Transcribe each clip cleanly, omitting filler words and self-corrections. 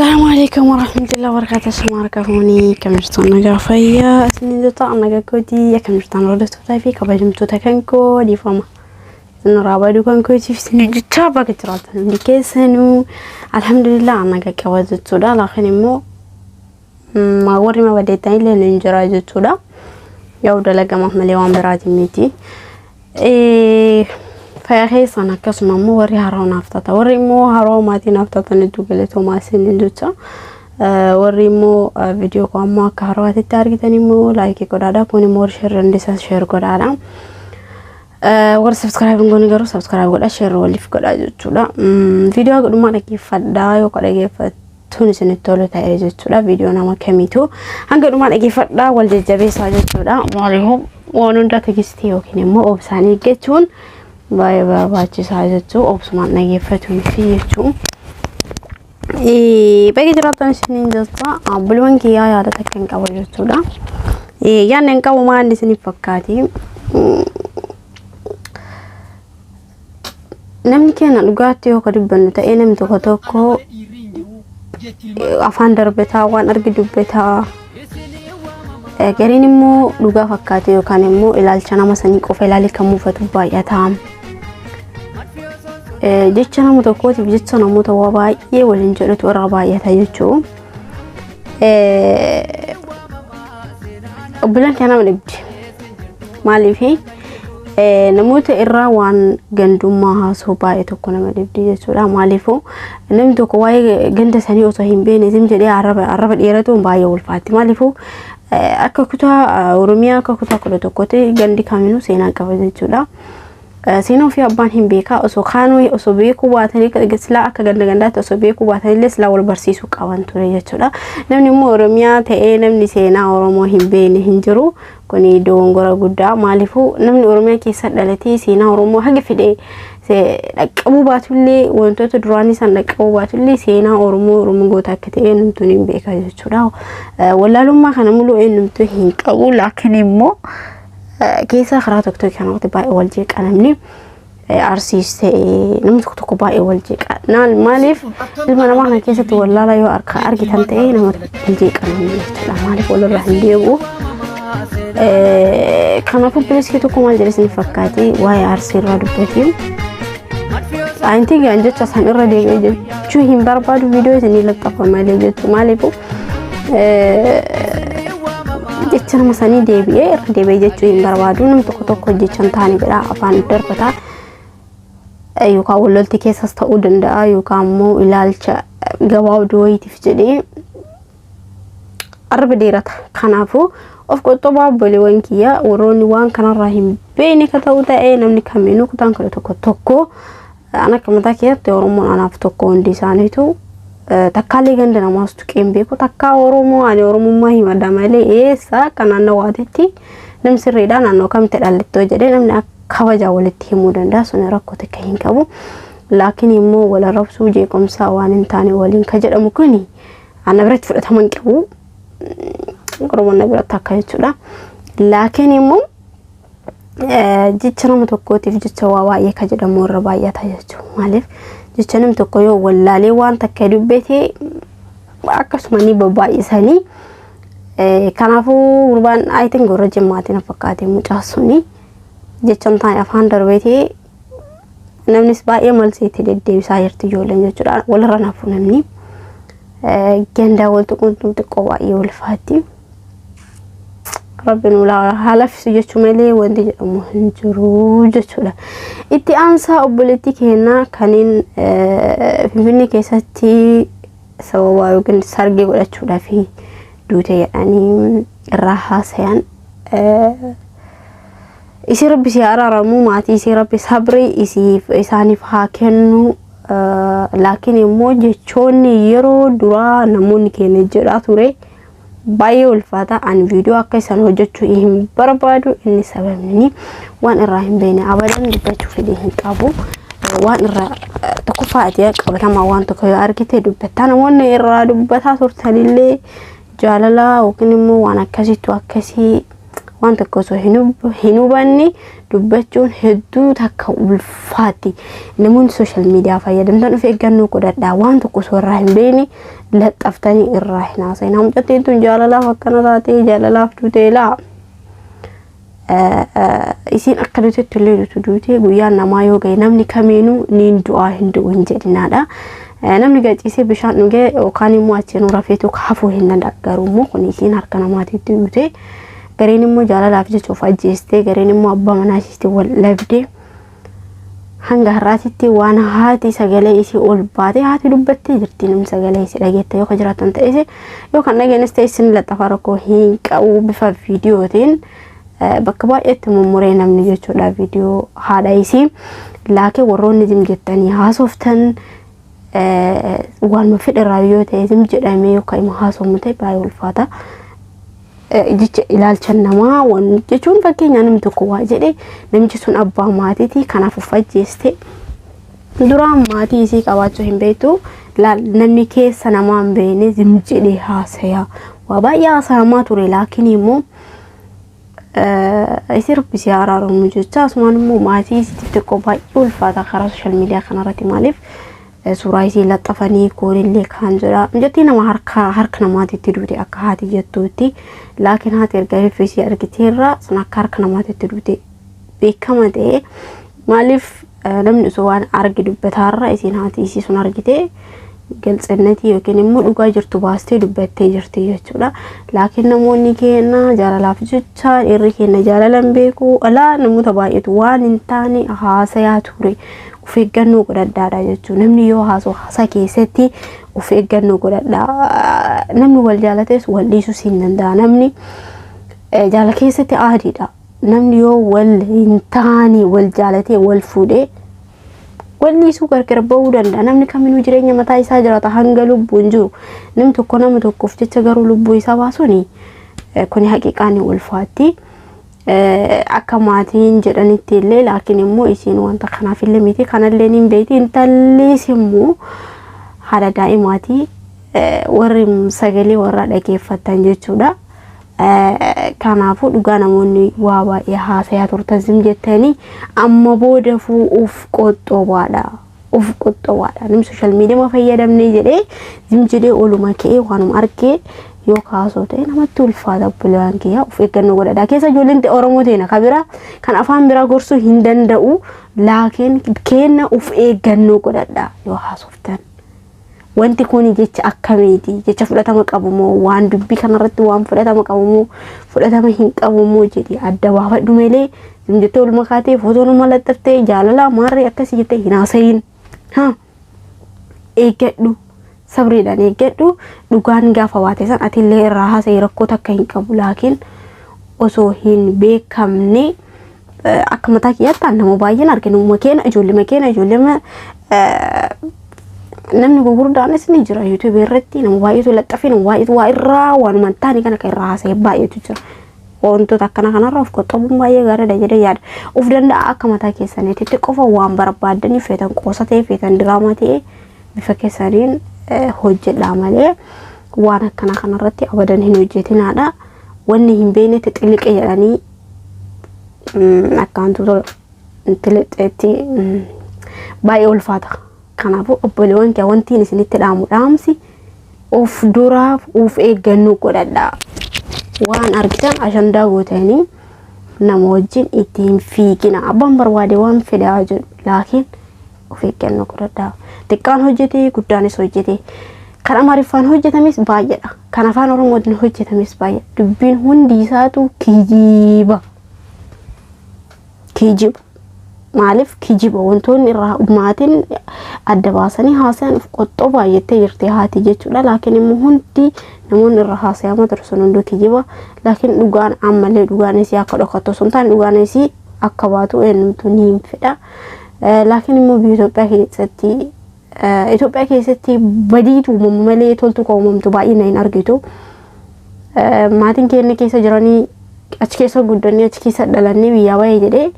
Assalamu alaikum warahmatullahi wabarakatuh. Suma harka fuunii akkam jirtan nagaa fayyaa isiniin jirta nagaa kootii akkam jirtan hordoftootaa fi kabajamtoota kan koo dhiifama. Isin irraa baduu kan kootiif isin hojjechaa bakka jiraatan hundi keessanuu alhamdulillah nagaa qaba jechuudha. Laakiin immoo warri mabadeettan illee ni jira jechuudha. Yoo dalagamaaf malee waan biraatiin miti. Fayyaa keessan akkasuma immoo warri haaraa naaf taata. Warri immoo haaraa maatii naaf taatan hedduu galatoomaa isiniin jecha. Warri immoo viidiyoo koo ammoo akka haarawaatitti argitan immoo laayikii godhaadha. Kun immoo warri sheer dandeessan sheer godhaadha. Warri sabskiraayib hin goone garuu sabskiraayib godhaa sheer waliif godhaa jechuudha. Viidiyoo godhumaa dhaggeeffadhaa yoo ka dhaggeeffattuun isinitti tolu ta'e jechuudha. Viidiyoo nama kamiitu hanga dhumaa dhaggeeffadhaa wal jajjabeessaa jechuudha. Maaliifuu waan hunda tigistii yookiin immoo obsaan eeggachuun baay'ee barbaachisaa jechuu obsumaan dhaggeeffatuun fi jechuu. Baga jiraattan isiniin jecha obboleewwan kiyyaa yaada takka hin qabu jechuudha. Yaadni hin qabu maal isiniif fakkaati? Namni keenya dhugaatti yoo ka dubbannu ta'ee namni tokko tokko afaan darbataa waan arge dubbataa gariin immoo dhugaa fakkaate yookaan immoo ilaalcha nama sanii qofa ilaalee kan muufatu baay'ata. Jecha nama tokkootiif jecha namoota waa baay'ee waliin jedhutu irra baay'ata jechuudha. Obbolaan kee nama dhibdi. Maaliif namoota irraa waan gandummaa haasoo baay'ee tokko nama dhibdi jechuudha. Maaliifuu namni tokko waa'ee ganda sanii osoo hin beekne zim jedhee arraba arraba dheeratuun baay'ee ulfaatti. Maaliifuu akka kutaa Oromiyaa akka kutaa 11tti gandi kaminuu seenaa qaba jechuudha. Seenaa ofii abbaan hin beekaa osoo kaanuu osoo beekuu baatanii silaa akka ganda gandaatti osoo beekuu baatanii silaa wal barsiisuu qaban ture jechuudha. Namni immoo Oromiyaa ta'ee namni seenaa Oromoo hin beekne hin jiru. Kuni dogongora guddaa. Maaliifuu namni Oromiyaa keessa dhalatee seenaa Oromoo haga fedhe dhaqqabuu baatullee wantoota duraanii san dhaqqabuu baatullee seenaa Oromoo Oromoo goota akka ta'e eenyumtuu hin beeka jechuudha. Wallaalummaa kana muluu eenyumtuu hin qabu. Laakiin immoo keessa karaa tokko tokko kanatti baay'ee wal jeeqa namni Arsiis ta'e namni tokko tokko baay'ee wal jeeqa. Maaliif ilma namaa kana keessatti wallaala yoo argitan ta'e nama wal jeeqa namni jechuudha. Maaliif walirraa hin deebi'u. Kanaafuu bilisii tokko maal jedhe isin fakkaate waa'ee Arsii irraa dubbatee. Anti gaan jecha san irra deebi'ee jechuu hin barbaadu viidiyoo isinii laxxafa malee jechuu maaliifuu jecha nama sanii deebi'ee irra deebi'ee jechuu hin barbaadu namni tokko tokko jecha hin taane jedha afaan darbata yookaan wallolti keessas ta'uu danda'a yookaan immoo ilaalcha gabaabduu wayiitiif jedhee arraba dheerata kanaafuu of qoxxobaa obboleewwan kiyya warroonni waan kanarraa hin beekne ka ta'u ta'ee namni kamiinuu kutaan 11 tokko An akka mataa kiyyatti Oromoon anaaf tokko hundi isaaniitu takkaalee ganda namaas tuqee hin beeku takkaa Oromoo ani Oromummaa himadha malee eessa akka naannoo waatitti namni sirriidha naannoo kamitti dhalattoo jedhee namni akka kabajaa walitti himuu danda'a sun rakkoo takka hin qabu. Laakiin immoo wal arrabsuu jeequmsaa waan hin taane waliin ka jedhamu kuni ana biratti fudhatama hin qabu. Oromoon na biratti akka jechuudha. Laakiin immoo jecha nama tokkootiif jecha waa baay'ee ka jedhamu irra baay'ata jechuudha. Maaliif jecha namni tokko yoo wallaalee waan takka dubbate akkasuma ni babaay'isanii. Kanaafuu gurbaan I think warra jimmaatiin na fakkaate mucaa suni jecha hin taane afaan darbeetee namnis baay'ee malsee itti deddeebisaa jirti ijoolleen jechuudha. Walirra nafu namni gandaa wal tuquun xiqqoo baay'ee ulfaatti. Rabbi nu haa laffisu jechuu malee wanti jedhamu hin jiru jechuudha. Itti aansaa obboleettii keenyaa kanneen Finfinnee keessatti sababa yookiin sargii godhachuudhaaf duute jedhanii irraa haasayan. Isii rabbi si araaramu maatii isii rabbi sabrii isiif isaaniif haa kennu. Laakiin immoo jechoonni yeroo duraa namoonni keenya jedhaa ture. Baay'ee ulfaata ani viidiyoo akka isaan hojjechuu hin barbaadu inni sababni waan irraa hin beekne abadan dubbachuu fedhii hin qabu waan irraa tokkoffaa ati qabatamaa waan tokko yoo argite dubbattaa namoonni irraa dubbataa turtanillee jaalala yookiin immoo waan akkasiitu akkasii Waan tokko osoo hin hubanne dubbachuun hedduu takka ulfaatti. Namoonni social media fayyadamtan of eeggannoo godhadhaa. Waan tokko osoo irraa hin beekne laxxaftanii irraa hin haasa'in. Mucattiin tun jaalalaaf akkana taatee, jaalalaaf duutee laa. Isiin akka duutetti illee duutu duutee, guyyaan namaa yoo ga'e namni kamiinuu niin du'aa, hin du'u hin jedhinaadha. Namni gaciisee bishaan dhugee yookaan immoo achiin rafeetu hafuu hin danda'a. Garuu immoo kun isiin harka namaatiitti duute. Gareen immoo jaalalaaf jecha of ajjeestee, gareen immoo abbaa manaa isheetti wal dhabdee, hanga har'aatitti waan haati sagalee isii ol baatee haati dubbattee jirti. Namni sagalee isii dhageette yoo kan jiraatan ta'es, yoo kan dhageenyes ta'e, isin laxafa, rakkoo hin qabu. Bifa viidiyootiin bakka baay'eetti mummuree namni jechuudha viidiyoo haadha isii. Laakiin warroonni zim jettanii haasoftan, waanuma fedherraa yoo ta'e zim jedhamee yookaan immoo haasofamu ta'e baay'ee ulfaata. Jecha ilaalcha namaa waan jechuun, fakkeenya namni tokko waa jedhe, namichi sun abbaa maatiiti, kanaaf of ajjeeste. Duraan maatii isii qabaachuu hin beektu. Namni keessa namaa hin beekne zim jedhee haasaya, waa baay'ee haasayamaa ture. Laakiin immoo isii Rabbi si araaramu jecha, asumaan immoo maatii isiitiif xiqqoo baay'ee ulfaata karaa social media kanarratti. Maaliif suuraa isii laxxafanii koonillee kaan jedha. Mucattii nama harka namaatitti duute akka haati jettuutti. Laakiin haati erga reeffa isii argiteerra sun akka harka namaatitti duute beekama ta'e. Maaliif namni osoo waan arge dubbataarra, isiin haati isii sun argite galtsennetii yookiin immoo dhugaa jirtu baastee dubbattee jirti jechuudha. Laakiin namoonni keenya jaalalaaf jecha, dhiirri keenya jaalala hin beeku, alaa namoota baay'eetu waan hin taane haasayaa ture. Of eeggannoo godhadhaadha jechuudha. Namni yoo haasa'u haasaa keessatti of eeggannoo godhadhaa. Namni wal jaalates wal dhiisuus hin danda'a. Namni jaala keessatti aadiidha. Namni yoo wal hin taane wal jaalatee wal fuudhee wal dhiisuu, gargar ba'uu danda'a. Namni kaminuu jireenya mataa isaa jiraata hanga lubbuun jiru. Namni tokko nama tokkoof jecha garuu lubbuu isaa baasuun kuni haqiiqaan ulfaatti. Akka maatiin jedhanitti illee, laakiin immoo isiin wanta kanaaf illee miti, kanallee ni beekti. Intallis immoo haadha daa'imaatii, warri sagalee warra dhageeffatan jechuudha. Kanaafuu dhugaa namoonni waa baay'ee haasayaa turtan sim jettanii amma booda uf qoxxobaadha. Uf qoxxobaadha. Namni social media fayyadamnee jedhee zim jedhee oluma ka'ee waanuma argee yoo kaasoo ta'e namatti ulfaata. Obboleewwan kiyyaa, of eeggannoo godhadha. Keessa ijoolleen Oromoo ta'e kan biraa kan afaan biraa gorsuu hin danda'u. Laakiin kenna of eeggannoo godhadha yoo haasoftan. Wanti kun jecha akkamiiti? Jecha fudhatama qabu moo, waan dubbii kanarratti waan fudhatama qabu moo, fudhatama hin qabu moo jedhi adda baafadhu malee, jettee olma kaatee footoo nama laxxaftee jaalala maarree akkasii jettee hin haasayin. Haa, eeggadhu, sabriidhaan eeggadhu. Dhugaan gaafa baate san atillee irraa haasa'e, rakkoo takka hin qabu. Laakiin osoo hin beekamne, akka mataa kiyyaatti nama baay'een arginu, makeena ijoollee, makeena ijoollee, namni gurguddaanis ni jira. YouTubeii irratti nama baay'eetu laxxafee, nama baay'eetu waa irraa waanuma hin taane kana kan irraa haasa'e baay'eetu jira. Wantoota akkana kanarra of qoxxobuun baay'ee gaariidha jedhee yaada. Of danda'a, akka mataa keessaniitti qofa waan barbaaddanii feetan qoosa ta'e, feetan diraamaa ta'e, bifa keessaniin hojjedhaa malee waan akkana kanarratti abadan hin hojjetinaadha. Wanni hin beeknetti xiliqe jedhanii akka wantoota xiliqeetti baay'ee ulfaata. Kanaafuu obboleewwan kee, wanti isinitti dhaamu dhaamsi of duraaf of eeggannoo godhadhaa. Waan argitan ashandaa gootanii nama wajjin itti hin fiigina. Abbaan barbaade waan fedhe haa jedhu, laakiin of eeggannoo godhadhaa. Xiqqaan hojjete, guddaanis hojjete. Kan Amaariffaan hojjetames baay'eedha. Kan Afaan Oromootiin hojjetames baay'eedha. Dubbiin hundi isaatu kijiba. Kijiba. Maaliif kijiba? Wantoonni irraa maatiin adda baasanii haasayan of qoxxoo jettee jirti haati jechuudha. Laakiin immoo hundi namoonni irra haasayamaa ture sun hunduu kijiba. Laakiin dhugaan ammallee dhugaan isii akka dhokattu osoo hin taane, dhugaan isii akka baatu eenyumtu ni hin fedha. Laakiin immoo biyya Itoophiyaa keessatti badiitu uumamu malee toltu kan uumamtu baay'ina hin argitu. Maatiin keenya keessa jiranii, achi keessa guddannee, achi keessa dhalannee biyyaa bahee jedhee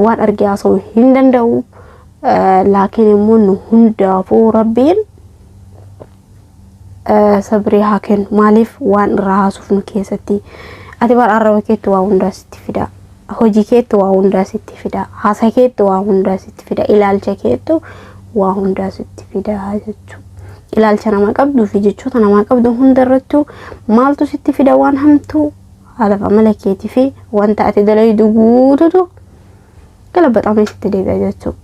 waan arge haasa'uu hin danda'u. Laakiin immoo nu hundaafuu Rabbiin sabrii haa kennu. Maaliif waan irraa haasuuf nu keessatti Ati bara arraba keetti waa hundaa sitti fida. Hojii keetti waa hundaa sitti fida. Haasa keetti waa hundaa sitti fida. Ilaalcha keetti waa hundaa sitti fida jechuudha. Ilaalcha nama qabduu fi jechoota namaa qabdu hunda irrattuu maaltu sitti fida waan hamtuu haala amala keetii fi wanta ati dalaydu guututu galabaxamee sitti deebi'a jechuudha.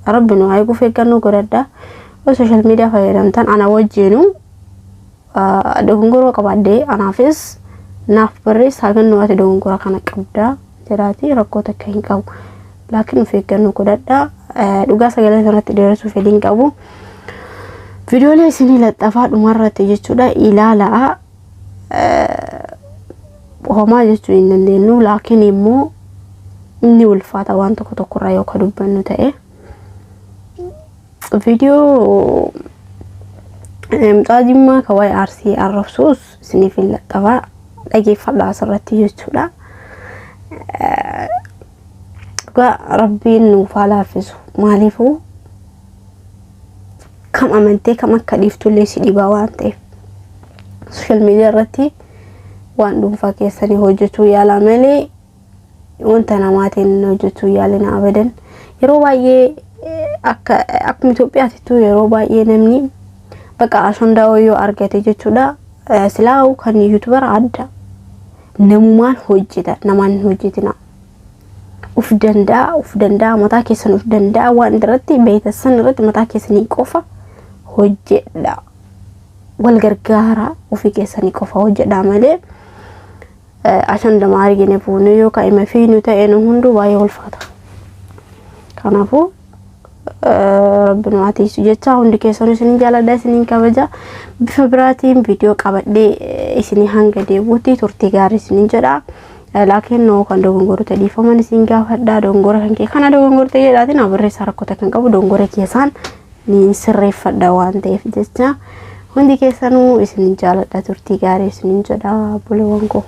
Rabbi nu haa eeguuf eeggannoo godhadhaa. Yoo social media fayyadamtan ana wajjinuu dogongoroo qabaadhee anaafis naaf barreessaa gannoo ati dogongora kana qabdaa jedhaati rakkoo takka hin qabu. Laakiin of eeggannoo godhadhaa. Dhugaa sagalee sanatti dheeressuu fedhii hin qabu. Viidiyoolee isinii laxxafaa dhumarratti jechuudha ilaalaa homaa jechuu hin dandeenyu laakiin immoo inni ulfaata waan tokko tokkorraa yoo ka dubbannu ta'e. Viidiyoo mucaa Jimmaa ka waa'ee Arsii arrabsuus isiniif hin laxxafaa dhageeffadhaa asirratti jechuudha. Dhugaa rabbiin nuuf haa laaffisu maaliifuu kam amantee kam akka dhiiftullee si dhibaa waan ta'eef social media irratti waan dhuunfaa keessanii hojjechuu yaalaa malee wanta namaatiin hojjechuu yaalina abadan. Yeroo baay'ee akka akkuma Itoophiyaatittuu yeroo baay'ee namni bakka ashandaa yoo argate jechuudha. Silaa kan YouTuber adda namumaan hojjeta namaan hin hojjetina. Uf danda'a uf danda'a mataa keessan uf danda'a waan irratti beektan irratti mataa keessanii qofa hojjedha. Wal gargaara ofii keessanii qofa hojjedha malee ashandamaa argine fuunee yookaan ima fiinu ta'e nu hunduu baay'ee ulfaata. Kanaafuu rabbi nu haa tiisu jecha hundi keessanuu isinin jaaladha isinin kabaja bifa biraatiin viidiyoo qabadhee isinii hanga deebuutti turtii gaarii isinin jedha. Laakiin noo kan dogongorte dhiifaman isin gaafadha dogongora kan kee kana dogongorte jedhaatiin barreessaa rakkoo kan qabu dogongora keessaan ni sirreeffadha waan ta'eef jecha hundi keessanuu isinin jaaladha turtii gaarii isinin jedha buleewwan koo.